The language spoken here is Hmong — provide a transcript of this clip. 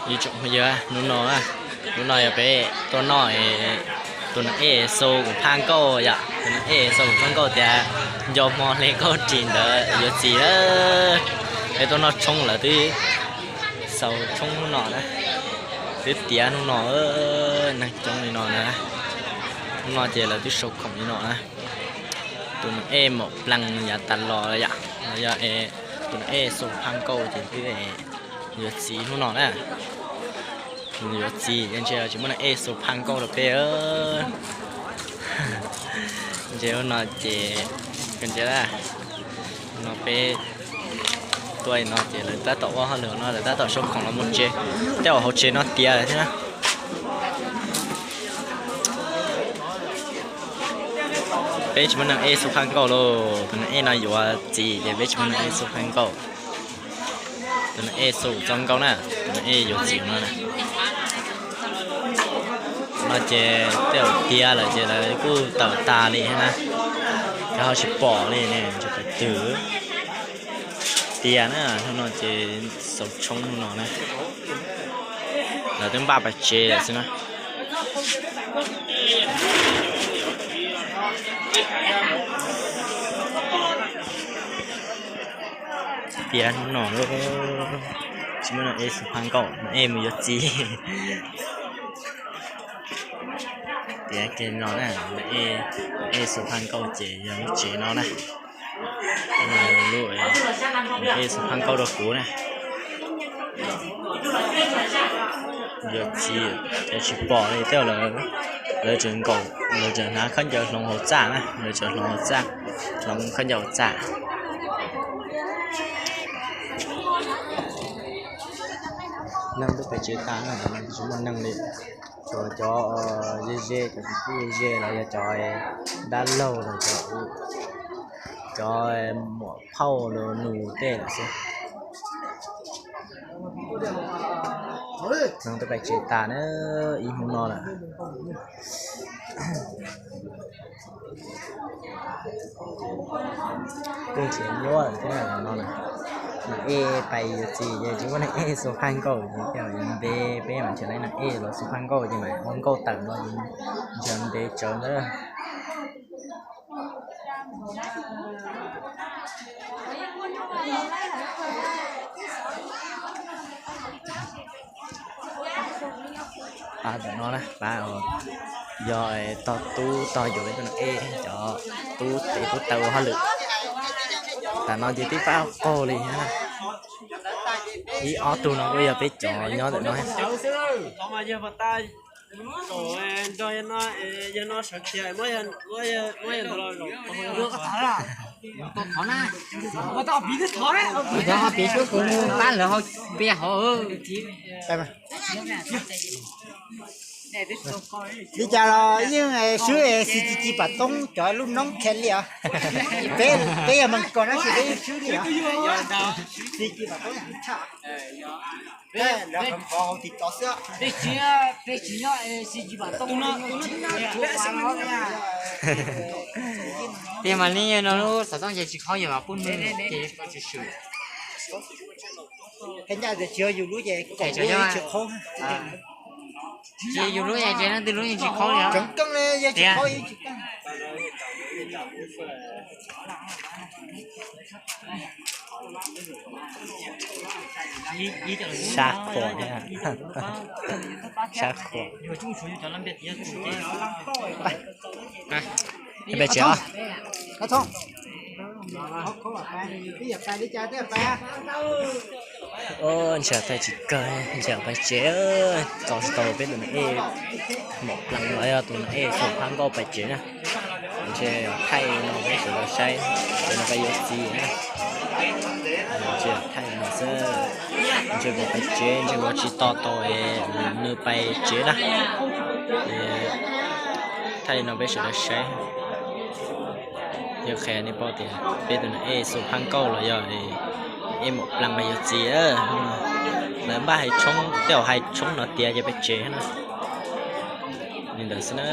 Ib tsoom phooj ywg, hnub no, hnub no yog peb tuaj noj tus nas ej xu kuv phaj nkauj yom, tus nas ej xu kuv phaj nkauj tias nco hmo hle nkauj ris ntawd yuav txiv na. Peb tuaj noj tshoob lawv twb xaus tshoob hnub no na, twb tiav hnub no, neeg coob li no na. Hnub no ces lawv twb sau khoom li no na. Tus nas ej maum plees yav tas los yom, los yog tus nas ej xu phaj nkauj ces twb yuav txiv hnub no na. Yuav txiv ces ntshe tsis muaj nas ej xu phaj nkauj rau peb. Ntshe hnub no ces, ntsia, no peb tuaj no ces lawv tab tom ua hauj lwm no, lawv tab tom sau khoom los mus tsev, tej zaum hauv tsev no tiav lawm thiab na. Peb tsis muaj nas ej xu phaj nkauj lauj, tus nas ej no yuav txiv ces peb tsis muaj nas ej xu phaj nkauj. Tus nas ej xu txoj nkauj na, tus nas ej yuav txiv no na. No ces tej zaum tiav lawm ces lawv kuj tawm tas li thiab na, ces ho tsis pom li ne, tsis pom twg. Tiav na, hnub no ces xaus tshoob hnub no na, lawv twb npaj pais tsev lawm xwb na. Tiav hnub no, tsis muaj nas ej xu phaj nkauj, nas ej mus yuav txiv. Tiav kiag no na, nas ej xu phaj nkauj ces yog lub tsev no na. Lub, nas ej xu phaj nkauj rau kuv na. Yuav txiv, ces tsis pom li, tej zaum lawv tseem nkaum, lawv tseem hnav khaub ncaws hloov hauv txaj na, lawv tseem hloov hauv txaj, hloov khaub ncaws hauv txaj. Neeg twb pais tsev tas na, tsis muaj neeg li, tsuas cov ze ze, cov kwv tij ze ze los yog cov dab laug los cov, cov muam phauj los nus tej lawm xwb. Neeg twb pais tsev tas na, ib hnub no lawm. Kuj nrhiav nyuaj lawm thiab no na. Nas ej pais yuav txiv ces tsis muaj nas ej xu phaj nkauj ces tej zaum yuav ntev, peb mam nrhiav tau nas ej los xu phaj nkauj ces mam ua nkauj tawm no ces nrhiav ntev tsawv ntawd. Pab ntawm no na, pab yog tog tub tog yuav peb tus nas ej, cov tub tes tub taw ua hauj lwm. Tam no ces twb pab qaug li thiab. Ib ob tug no kuj yog peb cov nyob ntawm no. Cov ho piv xwb kuv pab lawv ho piv hauv. Li cas los yeej swb xi ci ci pam toob cov lub noob khe li os. Peb yog mees kos no ces peb yeej swb li os. Xi ci pam toob tshaj. Tej mas li no lub xov tooj ces tsis kho yog mas pub nws ces tsis swm. Tsis yog yus lub ces leej twg lub yeej tsis kho li. Sab qhuas, sab qhuas. Peb tsev os. Ntsia thaij tsis kawg, ntsia pais tsev, txog tsis tau peb tus nas ej maum plees los yog tus nas ej xu phab nkauj pais tsev na. Ntshe thaij no peb sawv daws saib, ces no peb yuav txiv na. Ntshe thaij no xwb, ntshe vauv pais tsev, ntshe vauv tsis tos tau es nws pais tsev na. Thaij no peb sawv daws saib. Yog qhia nej paub tias peb tus nas ej xu phab nkauj los yog ej maum plees pais yuav txiv. Lawv npaj hais tshoob, tej zaum hais tshoob no tiav ces pais tsev na. Li ntawd xwb na.